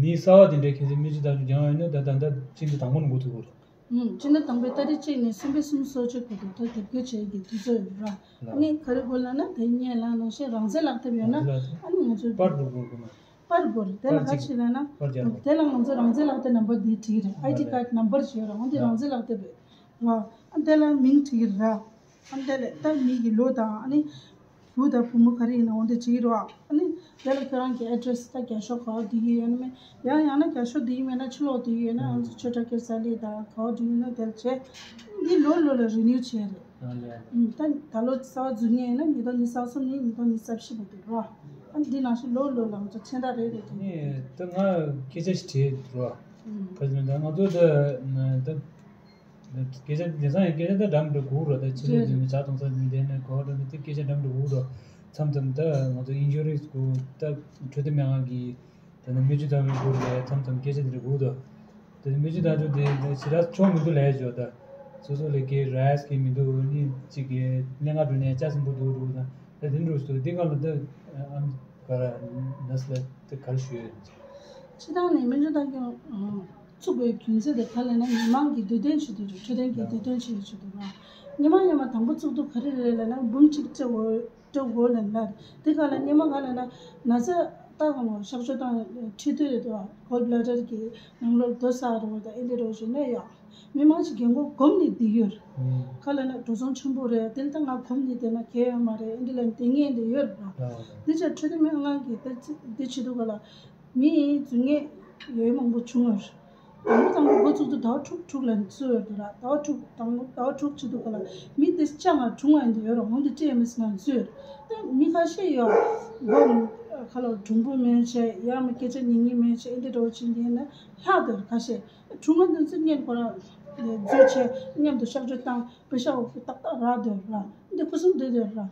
མི་གསར་བ་དེ་འདྲའི་གལ་སྲིད་སྨན་བཅོས་ད་ཅིག་སྦྱང་ཡོད་ན་ད་ད་ད་སྤྱི་ཟླ་དང་པོ་ནས་འགོ་ཚུགས་དགོས་རེད། ཨུམ། སྤྱི་ཟླ་དང་པོའི་ཏ་རིག་གཅིག་ནས་གསུམ་པའི་གསུམ་སོ་གཅིག་བར་དུ་ད་རྒྱབ་སྐྱོར་བྱེད་ཀྱི་དུས་ཚོད་ཡོད་ར། ཨ་ནི་ག་རེ་དགོས་ལབ་ན་དེ་སྔོན་ལ་ནང་བཞིན་རང་བཙན་ལག་དེབ་ཡོད་ན་རང་བཙན་ལག་དེབ་ཨ་ནི་ང་ཚོ་པར་འགྲོ་དགོས་དགོས་ན། པར་དགོས་རེད། དེ་ལ་པར་ག་གཅིག་ཅིག་ལབ་ན་པར་རྒྱག་དགོས། དེ་ལ་ང་ཚོ་རང་བཙན་ལག་དེབ་ནམ་བར་འདི་བྲིས་རེད། ཨའི་ཌི་ཀར་ནམ་བར་ཞིག་ཡོད་ར། འོ་འདི་རང་བཙན་ལག་དེབ་རེད་ར། ཨ་དེ་ལ་མིང་བྲིས་ར། ཨ་དེ་ལ་ད་མི་གི་ལོ་དང་ཨ་ནི་བུ་དང་བུ་མོ་ག་རེ་ཡིན་ན་འོ་འདི་བྲིས་རོགས། ཨ་ནི་དེ་ལ་ཁྱོད་རང་གི་ཨེ་ཌི་རེ་སི་ད་རྒྱ་ཤོག་ག་བ་བསྡུས་ཀྱི་ཡོད་ན་མེད། ཡང་ཡང་ན་རྒྱ་ཤོག་བསྡུས་ཀྱི་མེད་ན་ཕྱི་ལོགས་བསྡུས་ཀྱི་ཡོད་ན་ང་ཚོ་ཆོས་གྲགས་སྐལ་བཟང་ལགས་དང་ག་བ་བསྡུས་ཡོད་ན་དེ་ལ་བྱས། འདི་ལོ་ལོ་ལ་རི་ནིའུ་བྱས་རེད། ཨ་ལས། ཨུམ། ད་ད་ལོ་གསར་པ་འཛུགས་མཁན་ཡིན་ན་ཉིས་སྟོང་ཉི་ཤུ་རྩ་གསུམ་ནས་ཉིས་སྟོང་ཉི་ཤུ་རྩ་བཞི་བར་དུ་རོ། ཨ་འདི་ནང་བཞིན་ལོ་ལོ་ལ་ང་ཚོ་མཚན་རྟགས་རེ་རེ་དེ། ནས་ད་ང་སྐད་ཆ་ཞིག་དྲིས་རོ། ཨུམ། ག་ཅི་ད་ང་ཚོ་ད་ད་སྐད་ཆ་དེང་སང་ཡང་སྐད་ཆ་ད་འདྲ་མི་འདྲ་གོ་རོ། ད་ཕྱི་ལོགས་རེད། འཛིན་མི་ཇ་གཏོང་ས་མི་དེ་ནས་གོ་རོ། ད་སྐད་ཆ་འདྲ་མི་འདྲ་གོ་རོ། མཚམས་མཚམས་ད་ང་ཚོ་ཨིན་ཤུ་རན་སི་གོ་ད་འཕྲོད་བསྟེན་སྨན་ཁང་གི་ད་ནི་སྨན་བཅོས་ལྟ་བུའི་སྐོར་ལ་མཚམས་མཚམས་སྐད་ཆ་དེ་འདྲ་གོ་འདུག་དེ་ནི་སྨན་བཅོས་ལྟ་བུ་དེ་ཞེ་དྲག་ཆོག་མི་འདུག་ལབ་ཡ་ཅིག་ཡོད། ད་སོ་སོ་ལ་སྐད་ར་ཡ་སྐད་མི་འདུག་ནི་གཅིག་གིས་སྨན་ཁང་འགྲོ་ནས་ལྕགས་སྲིན་པོ་འདུག་འདུག་ད་ད་དེ་འདྲ་ཞིག་འདུག་འདི་སྒང་ལ་ད་ཨམ་ག་ར་ནར་སི་ལ་ད་ག་རེ་ཞུ་ཡ་ཡོད། སྤྱིར་བཏང་ནས་སྨན་བཅོས་ལྟ་རྒྱུ་ཚུགས་པའི་རྒྱུ་མཚན་དེ་ག་ལབ་ན་མི་མང་གི་འདོད་དོན་ཆེད་དུ་རེད། འཕྲོད་བསྟེན་གྱི་འདོད་དོན་ཆེད་དུ་རེད། སྙེ་མ་སྙེ་མ་དང་པོ་བཙུགས་དུས་ག་རེ་རེད་ལབ་ན་འབུམ་གཅིག་སྤྲད་དགོས་སྤྲད་དགོས་ལབ་ན། དེ་ག་ལ་སྙེ་མ་ག་ལབ་ན་ན་ཚ་ལྟ་གང་བ་གཤག་བཅོས་དང་མཁྲིས་སྟོད་རེད་དོ། གོལ་བྷི་ལ་ཌར་གྱི་ནང་ལོགས་རྡོ་ཟ་རོ་དང་ཨེ་འདྲ་རོ་ཞིག་ན་ཡོད། མི་མང་ཞིག་རྒན་གོག་གོམས་ནས་བསྡད་ཡོད། ཨུམ། ག་ལབ་ན་འགྲོ་སོང་ཆེན་པོ་རེད། དེ་ལྟ་ང་གོམས་ནས་བསྡད་ན་གལ་ཡོད་མ་རེད། ཨེ་འདྲ་ལབ་ནས་དེ་ངས་འདི་ཡོད་ར། ཨ། འདི་ཆ་འཕྲོད་བསྟེན་སྨན་ཁང་གི་ད་ཅི་འདི་བྱེད་དུས་ག་ལ་མི་འཛུལ་ངེས་ཡོད་མང་པོ་བྱུང་ཡོད། དང་པོ་དང་པོ་འགོ་བཙུགས་དུས་ཟླ་བ་དྲུག་དྲུག་ལ་བཙུགས་ཡོད་དོ་ར། ཟླ་བ་དྲུག་དང་པོ་ཟླ་བ་དྲུག་བྱེད་དུས་ག་ལ་མི་དེ་ལྕགས་ང་གྲུང་བ་ཡིན་དུ་ཡོད་ར། འོན་ཏེ་སྤྲད་མི་སྲིད་ན་བཙུགས་ཡོད། ད་མི་ཁ་ཤས་ཡོད་སྒོ་ཁ་ལ་གྲུང་པོ་མེད་བྱས་ཡང་མི་སྐད་ཆ་ཉན་ཉན་མེད་བྱས་ཨེ་འདྲ་འགྲོ་བྱེད་མཁན་ན་ལྷག་འདུག་ཁ་ཤས། གྲུང་བ་འདི་ཚོ་སྔོན་ཁོ་རང་འཛུལ་བྱས་མཉམ་དུ་གཤག་བཅོས་བཏང་པེ་ཤ་འོག་ཏག་ཏག་རག་འདོད་ར། འདི་ཁུ་སིམ་སྡོད་འདོད་ར།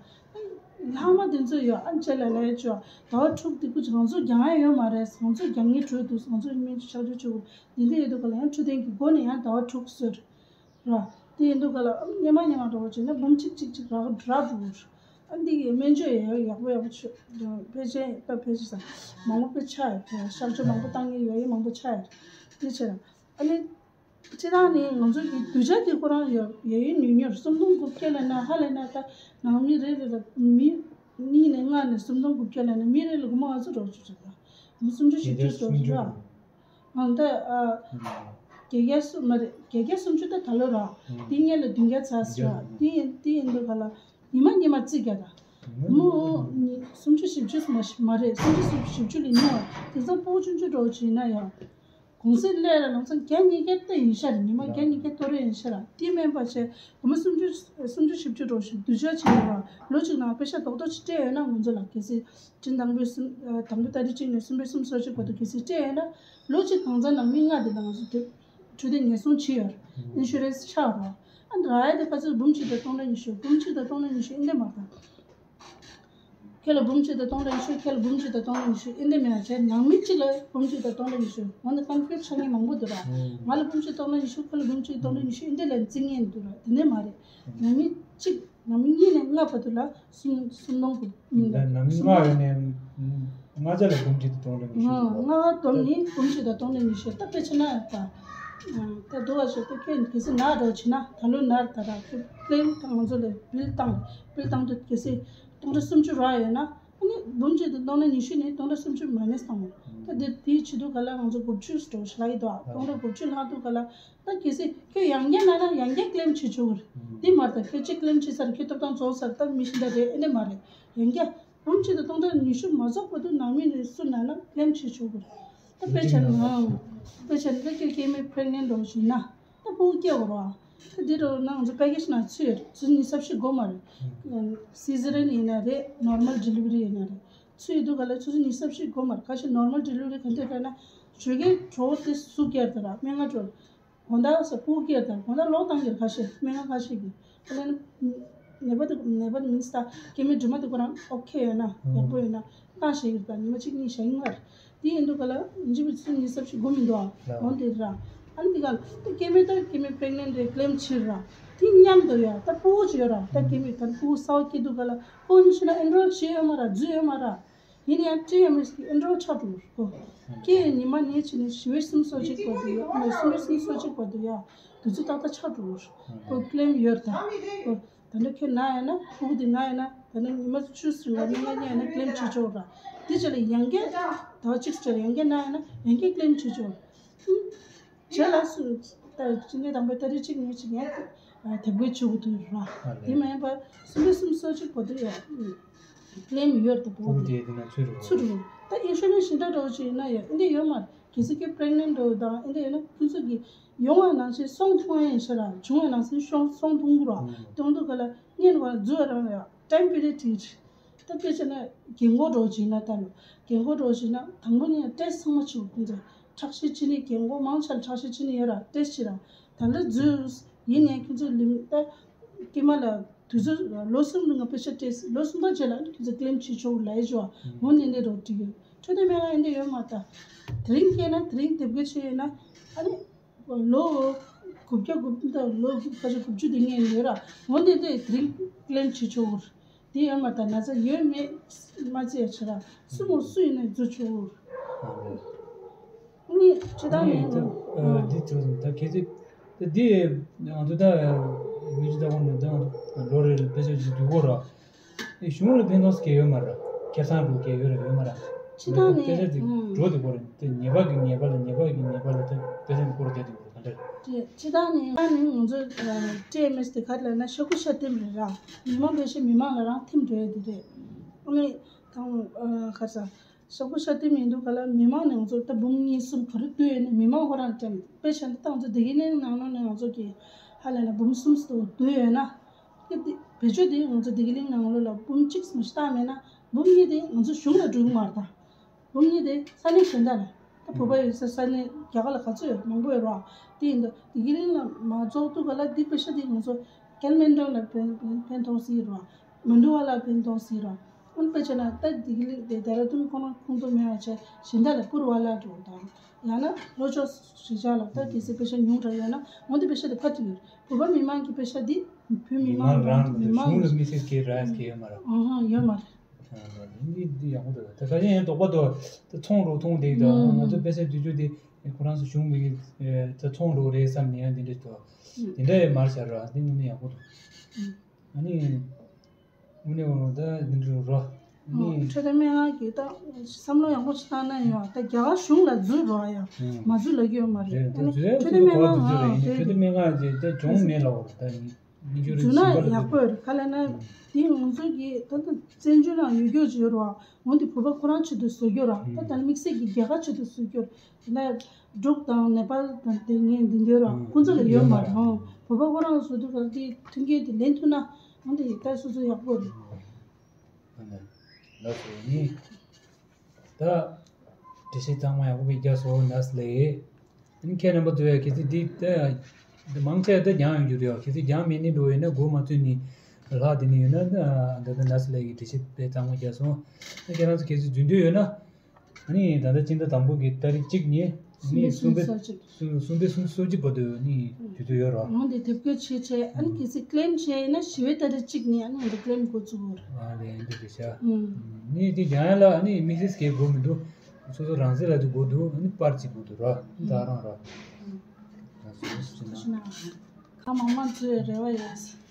ལྷག་མ་འདི་ཚོ་ཡོད་ཨ་ཅེ་ལ་ལས་ཅོ། ཟླ་བ་དྲུག་འདི་ཁུ་ང་ཚོ་རྒྱང་ཡ་ཡོད་མ་རེད། ང་ཚོ་རྒྱང་ངེས་བྲོས་འདུག་ང་ཚོ་སྨན་བཅོས་གཤག་བཅོས་བྱེད་དགོས་འདི་འདི་ཡོད་འདུག་ག་ལ་ཡང་འཕྲོད་བསྟེན་གྱི་སྒོ་ནས་ཡང་ཟླ་བ་དྲུག་བཟོས་ར། དེ་ཡིན་འདུག་ག་ལ་སྙེ་མ་སྙེ་མ་འགྲོ་བ་བྱས་ན་འབུམ་གཅིག་གཅིག་གཅིག་རག་རག་འགྲོ། ཨ་འདི་གི་སྨན་བཅོས་ཡང་ཡག་པོ་ཡག་པོ་བྱོས། ཕལ་ཆེར་ད་ཕལ་ཆེར་ས་མང་པོ་དཔེ་ཆགས་ཡོད། གཤག་བཅོས་མང་པོ་བཏང་གི་ཡོད་ཡིན་མང་པོ་ཆགས་ཡོད། དེ་བྱས་ན་ཨ་ནི། སྤྱིར་བཏང་ནི་ང་ཚོ་གི་གདུལ་བྱ་དེ་ཁོ་རང་ཡོད་ཡོད་ཡོད་ཉུང་ཉུང་སུམ་སྟོང་དགུ་བརྒྱ་ལ་ན་ཧ་ལས་ན་ད་ནང་མི་རེ་རེ་ལ་མི་གཉིས་ནས་ལྔ་ནས་སུམ་སྟོང་དགུ་བརྒྱ་ལ་ན་མི་རེ་ལ་སྒོར་མོ་ལྔ་བཅུ་རོགས་བཅུ་ཆ་ད་མི་སུམ་ཅུ་བཞི་བཅུ་རོགས་བཅུ་ཆ། ཨང་ད་ཨ་བརྒྱད་བརྒྱ་སུ་མ་རེད་བརྒྱད་བརྒྱ་སུམ་ཅུ་ད་ད་ལོ་ར་འདི་སྔོན་ལ་བདུན་བརྒྱ་ཚར་སོང་ར། འདི་ཡིན་འདི་ཡིན་འདུག་ག་ལ་ཉི་མ་ཉི་མ་རྩིས་རྒྱག་ད་མོ་སུམ་ཅུ་བཞི་བཅུ་མ་མ་རེད། སུམ་ཅུ་བཞི་བཅུ་ལས་ཉུང་བ་དེ་ཚོ་སྤུ་གུ་ཆུང་ཆུང་འགྲོ་བྱས་ན་ཡང་། གུང་སེང་སླེབས་ལ་ལམ་སང་བརྒྱ་ཉིས་བརྒྱ་ད་ཡིན་ཤག་རེད། ཉི་མ་བརྒྱ་ཉིས་བརྒྱ་གཏོར་ཡ་ཡིན་ཤག་ར། དེ་མིན་པ་བྱས་སྒོར་མོ་སུམ་ཅུ་སུམ་ཅུ་བཞི་བཅུ་འགྲོ་ཞིག་སྡུག་ཅག་བྱེད་ཡོད་ར། ལོ་གཅིག་ནང་པེ་ཤ་རྡོག་རྡོག་ཅིག་སྤྲད་ཡོད་ན་ང་ཚོ་ལ་གལ་སྲིད་སྤྱི་དང་པོའི་གསུམ་དང་པོའི་ཏ་རིག་གཅིག་ནས་གསུམ་པའི་གསུམ་སོ་གཅིག་བར་དུ་གལ་སྲིད་སྤྲད་ཡོད་ན་ལོ་གཅིག་གང་ཙམ་ནང་མི་ལྔ་དེ་ལ་ང་ཚོ་དེ་འཕྲོད་བསྟེན་ཉེན་སྲུང་བྱེད་ཡོད་ར། ཨིན་ཤུ་རན་སི་ཆགས་ར། ཨ་ནི་ར་ཡ་དེ་ག་ཚོད་འབུམ་གཅིག་དང་སྟོང་ཕྲག་ཉི་ཤུ་འབུམ་གཅིག་དང་སྟོང་ཕྲག་ཉི་ཤུ་ཨིན་དེ་མ་རེད། ཁྱེད་ལ་འབུམ་གཅིག་དང་སྟོང་ཕྲག་ཉི་ཤུ། ཁྱེད་ལ་འབུམ་གཅིག་དང་སྟོང་ཕྲག་ཉི་ཤུ་ཨིན་དེ་མེད་ན་བྱས་ནང་མི་གཅིག་ལ་འབུམ་གཅིག་དང་སྟོང་ཕྲག་ཉི་ཤུ། འོ་ན་ཀམ་ཁྱུ་ཆ་ངེས་མང་པོ་འདུག་ར། ང་ལ་འབུམ་གཅིག་སྟོང་ཕྲག་ཉི་ཤུ། ཁོ་ལ་འབུམ་གཅིག་སྟོང་ཕྲག་ཉི་ཤུ་ཨིན་དེ་ལ་རྩི་ངེས་འདུག་ར། དེ་ནས་མ་རེད། ནང་མི་གཅིག་ནང་མི་གཉིས་ནས་ལྔ་བར་དུ་ལ་སུམ་སུམ་སྟོང་དགུ་ད་ནང་མི་ལྔ་ཡོད་ནས་ལྔ་ཆ་ལ་འབུམ་གཅིག་དང་སྟོང་ཕྲག་ཉི་ཤུ། ལྔ་བ་སྟོང་ནི་འབུམ་གཅིག་དང་སྟོང་ཕྲག་ཉི་ཤུ། ད་དཔེ་ཆ་ན་ད་ད་འདུག་བ་ཞིག་ད་ཁྱོད་གལ་སྲིད་ན་རོགས་བྱེད་ན་ད་ལོ་ན་ད་ར་ཁྱོད་ཀླེམ་ད་ང་ཚོ་ལ་བིལ་བཏང་བིལ་བཏང་དུས་གལ་སྲིད་སྟོང་ཕྲག་སུམ་ཅུ་རག་ཡོད་ན། ཨ་ནི་འབུམ་གཅིག་དང་སྟོང་ཕྲག་ཉི་ཤུ་ནས་སྟོང་ཕྲག་སུམ་ཅུ་མ་ནས་བཏང་བ། ད་དེ་དེའི་ཆེད་དུ་ག་ལ་ང་ཚོ་དགུ་བཅུ་འགྲོ་ཤི་ལ་ཡི་དོ། སྟོང་ཕྲག་དགུ་བཅུ་ལྷག་འདུག་ག་ལ། ད་གལ་སྲིད་ཁྱོད་ཡང་བསྐྱར་ན་ན་ཡང་བསྐྱར་ཀླེམ་བྱེད་ཆོག་གི་རེད། འདི་མ་རེད། ད་ཁྱོད་གཅིག་ཀླེམ་བྱེད་ཚར་ཁྱོད་ཐོབ་ཐང་རྫོགས་ཚར། ད་མི་ཤི་ད་རེད། ཨེ་འདྲ་མ་རེད། ཡང་བསྐྱར་འབུམ་གཅིག་དང་སྟོང་ཕྲག་ཉི་ཤུ་མ་རྫོགས་བར་དུ་ནང་མི་རེ་སུ་ན་ན་ཀླེམ་བྱེད་ཆོག་གི་རེད། ད་དཔེ་བྱས་ན་ཨང་དཔེ་བྱས་ན་ད་ཁྱོད་སྐྱེ་དམན་པྲེག་ནེན་འགྲོ་བཞིན་ན། ད་ཕྲུ་གུ་སྐྱེ་དགོས་རེད་བ། ད་འདི་འདྲ་ན་ང་ཚོ་པེ་ཀེ་ཇི་ནང་ཚུད་ཡོད་རེད། ཆུ་ཚོད་ཉི་ཤུ་རྩ་བཞི་འགོར་མ་རེད། སི་ཛེ་རི་ཡན་ཡིན་ན་རེད། ནོར་མལ་ཌི་ལི་ཝ་རི་ཡིན་ན་རེད། ཚུད་ཡོད་འདུག་ག་ལ་ཆུ་ཚོད་ཉི་ཤུ་རྩ་བཞི་འགོར་མ་རེད། ཁ་ཤས་ནོར་མལ་ཌི་ལི་ཝ་རི་ག་འདྲ་རེད་ན་ཇོ་གའི་གྲོགས་དེ་སུ་སྐྱེར་དེ་ར་སྨན་ཁང་འགྲོ་དགོང་དག་ས་ཕྲུ་གུ་སྐྱེར་དང་དགོང་དག་ལོག་བཏང་གི་རེད། ཁ་ཤས་སྨན་ཁང་ཁ་ཤས་ཀྱི་ཁ་ལན་ནད་པ་དེ་ནད་པ་དེ་མིན་སྟ་སྐྱེ་དམན་སྒྲོལ་མ་དེ་ཁོ་རང་ཨོ་ཁེ་ཡོད་ན་ཡག་པོ་ཡོད་ན་བཏང་བཞག་གི་རེད། ད་ཉི་མ་གཅིག་གཉིས་བཞག་ཡིན་ང་རེད། དེ་ཡིན་དུས་ག་ལ་ཉི་ཤུ་རྩ་བཞི་འགོར་མི་འདུག་ཨ། འོན་ཏེ་ར། ཨ་ནི་དེ་ག་ལ་དེ་སྐྱེ་དམན་ད་སྐྱེ་དམན་པྲེག་ནེན་རེད་ཀླེམ་ཕྱིར་ར། དེ་མཉམ་དུ་ཡ་ད་ཕྲུ་གུ་ཅིག་ཡོད་ར། ད་སྐྱེ་དམན་ད་ཕྲུ་གུ་གསར་པ་སྐྱེ་དུས་ག་ལ་ཁོ་ཉི་ཤུ་ན་ཨེན་རོལ་བྱས་ཡོད་མ་ར། འཛུལ་ཡོད་མ་ར། ཡིན་ཡང་ཊི་ཨེམ་ཨེས་ཀྱི་ཨེན་རོལ་ཆགས་འགྲོ་གི་རེད་ཁོ། སྐྱེ་ཡི་ཉི་མ་ནས་བྱས་ནས་ཞི་བའི་གསུམ་སོ་གཅིག་བར་དུ་ཡ་ནས་གསུམ་པའི་གསུམ་སོ་གཅིག་བར་དུ་ཡ་དུས་ཚོད་ཏག་ཏག་ཆགས་འགྲོ་གི་རེད་ཁོ། ཀླེམ་ཡོད་ད་ཁོ། ད་ནི་ཁྱོད་ན་ཡོད་ན་ཕྲུ་གུ་དེ་ན་ཡོད་ན་ད་ནི་ཉི་མ་བཅུ་ཟིན་ལ་ཉི་མ་གཉིས་ཡོད་ན་ཀླེམ་བྱེད་ཆོག་ར། དེ་རྗེས་ལ་ཡང་བསྐྱར་ཟླ་བ་གཅིག་རྗེས་ལ་ཡང་བསྐྱར་ན་ཡོད་ན་ཡང་བསྐྱར་ཀླེམ་བྱེད་ཆོག་ར། རྗེས་ལ་སུ་ད་ཅི་ནས་དང་པོའི་ཏ་རིག་གཅིག་ནས་ཅིག་ཡང་དེབ་འགོད་བྱེད་དགོས་དུས་ར། དེ་མ་ཡིན་པ་གསུམ་པའི་གསུམ་སོ་གཅིག་བར་དུ་ཡ་ཀླེམ་ཡོད་དུ་བོ་དེ་དེ་ན་ཚུད་རུ་ཚུད་རུ་ད་ཨིན་ཤུ་རན་སི་ཞིག་འདྲ་འགྲོ་ཅིག་ཡིན་ན་ཡ་ཨིན་དེ་ཡོད་མ་རེད། གལ་སྲིད་ཁྱོད་པྲེག་ནེན་འགྲོ་དང་ཨིན་དེ་ཡོད་ན་ཁྱོད་ཚོ་གི་ཡོང་བ་ནང་བཞིན་སོང་ཐུང་ཡིན་ཤི་ར། བྱུང་བ་ནང་བཞིན་སོང་སོང་ཐུང་ར། དོན་དུ་ག་ལ་གཉེན་བར་འཛུལ་རང་ཡ་ཊེམ་པོ་རེ་ཊི་རི་ཊི། ད་དཔེ་བྱས་ན་རྒན་གོག་འགྲོ་བྱས་ན་ད་ལོ་རྒན་གོག་འགྲོ་བྱས་ན་དང་པོ་ནས་ཊེ་སི་ཊི་ཚང་མ་བྱེད་དགོས་ཁྱོད་ཚོ། ཁྲག་ཤེད་ཅི་ནས་རྒན་གོག་མང་ཆེ་ལ་ཁྲག་ཤེད་ཅི་ནས་ཡོད་ར་ཊེ་སི་ཊི་བྱེད་ར། ད་ལོ་འཛུལ་ཡིན་ནས་ཁྱོད་ཚོ་ལིམ་ད་སྐྱེས་མ་ལ་དུས་ཚོད་ལོ་གསུམ་རིང་ང་པེ་ཤ་ཊེ་སི་ཊི་ལོ་གསུམ་པ་རྗེས་ལ་ཁྱོད་ཚོ་ཀླེམ་བྱེད་ཆོག་ལབ་ཡོད་ཅོ། འོ་ནས་འདི་རོ་འགྲིག་ཡོད། འཕྲོད་བསྟེན་སྨན་ཁང་ཡིན་འདི་ཡོད་མ་ད། དེ་རིང་སྐྱེས་ན་དེ་རིང་དེབ་སྐྱེལ་བྱས་ཡོད་ན་ཨ་ནི། ལོ་དགུ་བརྒྱ་དགུ་བརྒྱ་ལོ་དགུ་བརྒྱ་དགུ་བཅུ་དེ་ངས་ཡོད་ར། འོན་ཏེ་དེ་དེ་རིང་ཀླེམ་བྱེད་ཆོག་གི་རེད། དེ་ཡོད་མ་ད་ན་ཚ་ཡོད་མེད་མ་བརྩི་ཡ་བྱེད་ར། སུ་མོ་སུ་ཡིན་ནའི་འཛུལ་ཆོག་གི་རེད། ནི་ཅི་ད་ནི་ཡིན་ད་འདི་ཚོ་ད་གལ་སྲིད་ད་འདི་ང་ཚོ་ད་ ཡུལ་སྤྱི་ཚོགས་ནས་ད་ལོ་རེ་ལ་དཔེ་ཆ་ཅིག་བསྡུ་དགོས་ར། ཨེ་གཞུང་ལ་ཕན་ཐོགས་སྐྱེ་ཡོད་མ་ར། ཁེ་བཟང་འགྲོ་སྐྱེ་ཡོད་ར་ཡོད་མ་ར། སྤྱི་བཏང་ནས་དཔེ་ཆ་དེ་ཨང་འགྲོ་དེ་དགོས་ར། དེ་ཉེས་པ་གི་ཉེས་པ་ལ་ཉེས་པ་གི་ཉེས་པ་ལ་དེ་དཔེ་ཆ་གི་སྐོར་བསྡད་དེ་དགོས་ག་འདྲ་རེད། དེ་སྤྱི་བཏང་ནས་ཨ་ནི་ང་ཚོ་ཨ་ཊི་ཨེམ་ཨེས་དེ་ག་རེ་ལབ་ན་ཤ་ཁུ་ཤ་ལྟེམ་རེད་ར། མི་མང་ཕལ་ཆེར་མི་མང་ལ་རང་ཐིམ་འགྲོ་ཡ་དེ་རེད། ཨ་ནི་དང་ཨ་ག་རེ་ཟ། ཤ་ཁུ་ཤ་ལྟེམ་ཡིན་དུས་ག་ལ་མི་མང་ནས་ང་ཚོ་ད་འབུམ་གཉིས་གསུམ་ག་རེ་བསྡུས་ཡོད་ན་མི་མང་ཁོ་རང་ལ་སྤྲད་དཔེ་བཞག་ན་ད་ང་ཚོ་བདེ་སྐྱིད་གླིང་ནང་ལོགས་ནས་ང་ཚོ་གི་ཧ་ལས་ན་འབུམ་གསུམ་ཙམ་བསྡུས་ཡོད་ན། ཨེ་དེ་བེད་སྤྱོད་དེ་ང་ཚོ་བདེ་སྐྱིད་གླིང་ནང་ལོགས་ལ་འབུམ་གཅིག་ཙམ་ཞིག་བཏང་མེད་ན་འབུམ་གཉིས་དེ་ང་ཚོ་གཞུང་ལ་འགྲོ་གི་མ་རེད་ད། འབུམ་གཉིས་དེ་ས་གནས་གཞན་དག་ལ་ད་བོད་པ་ཡོད་ས་ས་གནས་རྒྱ་གར་ལ་ག་ཚོད་ཡོད་མང་པོ་ཡོད་རེད་བ། དེ་ཡིན་དུས་བདེ་སྐྱིད་གླིང་ལ་མ་རྫོགས་དུས་ག་ལ་འདི་པེ་ཤ་དེ་ང་ཚོ་ཀལ་མན་ཌང་ལ་ཕན་ཕན་ཕན་ཐོགས་སྲིད་རེད་བ། མན་ཌུ་བ་ལ་ཕན་ཐོགས་སྲིད་རེད་བ། ཨོ་ན་དཔེ་བྱས་ན་ད་བདེ་སྐྱིད་གླིང་དེ་ཌེ་ར་ཌུན་ཁོ་ན་ཁོངས་གཏོགས་མེད་པ་བྱས་གཞན་དག་ལ་པུར་བ་ལ་འགྲོ་དང་། ཡང་ན་ལྷོ་ཕྱོགས་གཞིས་ཆགས་ལ་ད་གལ་སྲིད་པེ་ཤ་ཉུང་དྲགས་ཡོད་ན་འོ་འདི་པེ་ཤ་དེ་ཕར་བཏུས་ཡོད། བོད་པ་མི་མང་གི་པེ་ཤ་འདི་བོད་མི་མང་རང་གི་མི་མང་གཞུང་ལ་དམིགས་བསལ་གྱི་རག་གི་ཡོད་མ་རེད། ཨང་ཡོད་མ་རེད། འདི་འདི་ཡག་པོ་འདུག་ད་ཁ་ཤས་ཡང་དོགས་པ་འདུག་ད་ཚོང་རུ་ཐོང་འདི་དང་ང་ཚོ་པེ་ཤ་བསྡུ་རྒྱུ་འདི་ཁོ་རང་ཚོ་གཞུང་གི་ད་ཚོང་རུ་རེད་བསམ་ནས་ཡང་འདི་འདྲ་འདུག་འདི་འདྲ་ཡང་མར་བྱ་ར་འདི་ངོ་མ་ཡག་པོ་འདུག་ཨ་ནི། དངོས་གནས་འོ་ད་འདི་འདྲ་རོ། ཨ་ནི། འཕྲོད་བསྟེན་སྨན་ཁང་གི་ད་བསམ་བློ་ཡག་པོ་ཞིག་བཏང་ན་ཡང་ད་རྒྱ་གར་གཞུང་ལ་འཛུལ་རོགས་ཡ། མ་འཛུལ་ལབ་ཀྱི་ཡོད་མ་རེད། རེད། ཨ་ནི་འཛུལ་ཡ་འཕྲོད་བསྟེན་སྨན་ཁང་འཛུལ་རེད། ཨ་འཕྲོད་བསྟེན་སྨན་ཁང་ཅེས་ད་གྱོང་མེད་ལབ་འོ་ད་ཡིན། འཛུལ་ན་ཡག་པོ་རེད། ག་ལབ་ན་འདི་ང་ཚོ་གི་ད་ད་བཙན་བྱོལ་ནང་ཡོད་རྒྱུ་ཅིག་ཡོད་རོགས། འོ་འདི་བོད་པ་ཁོ་རང་ཆེད་དུ་བཟོ་རྒྱུ་ར། ད་ད་དམིགས་བསལ་གྱི་རྒྱ་གར་ཆེད་དུ་བཟོ་རྒྱུ་ར། ད་འབྲུག་དང་ནེ་པཱལ་དང་དེ་ངས་འདི་འདོད་ར་ཁོང་ཚོ་ལ་ཡོད་མ་རེད། ཧོ་བོད་པ་ཁོ་རང་བཟོ་དུས་ག་དེ་མཐུན་རྐྱེན་དེ་ལེན་ཐུབ་ན་འོ་འདི་ད་སོ་སོ་ཡག་པོ་རེད། ལགས་སོ་ནི། ད་འགྲེལ་བཤད་གཙང་མ་ཡག་པོ་བྱས་སོང་ནས་ལས། ཨ་ནི་ཁྱེད་རྣམ་པ་ཚོས་ཡང་གལ་སྲིད་འདི་ད་མང་ཆེ་ད་སྦྱང་ཡོང་རྒྱུ་རེད། གལ་སྲིད་སྦྱང་མེད་ནི་འགྲོ་ཡོད་ན་མགོ་མ་ཚོས་ནི་ལྷག་དེ་ནི་ཡོད་ན་ད་ད་ནས་ལས་ཀྱི་འགྲེལ་བཤད་དཔེ་གཙང་མ་བྱས་སོང་། ཨ་ཁྱེད་རང་ཚོ་གལ་སྲིད་འཛུལ་འདོད་ཡོད་ན། ཨ་ནི་ད་ལྟ་སྤྱི་ཟླ་དང་པོ་གི་ཏ་རིག་གཅིག་ཉིན་ཨ་ནི་གསུམ་པའི་གསུམ་པའི་སུམ་ཅུ་བར་དུ་ཨ་ནི་དུས་ཚོད་ཡོད་རོགས། འོང་དེ་དེབ་སྐྱེལ་བྱས་བྱས་ཨ་ནི་གལ་སྲིད་ཀི་ལེམ་བྱས་ཡིན་ན་ཞི་བའི་ཏ་རིག་གཅིག་ཉིན་ཨ་ནི་འོང་དེ་ཀི་ལེམ་འགོ་བཙུགས་ཡོད་རེད། ཨ་ལས་འདི་རེད་ཤག་ཨུམ། ནི་དེ་རྒྱང་ཡ་ལ་ཨ་ནི་དམིགས་བསལ་གྱི་དགོས་མི་འདུག་སོ་སོ་རང་སྲིད་ལ་དེ་དགོས་འདུག་ཨ་ནི་པར་གཅིག་དགོས་འདུག་རོགས། ད་རང་རོགས། ཨུམ། ད་སོ་སོ་སོ་སོ་ན། ཁ་མང་མང་བཟོས་རེ་བ་ཡོད།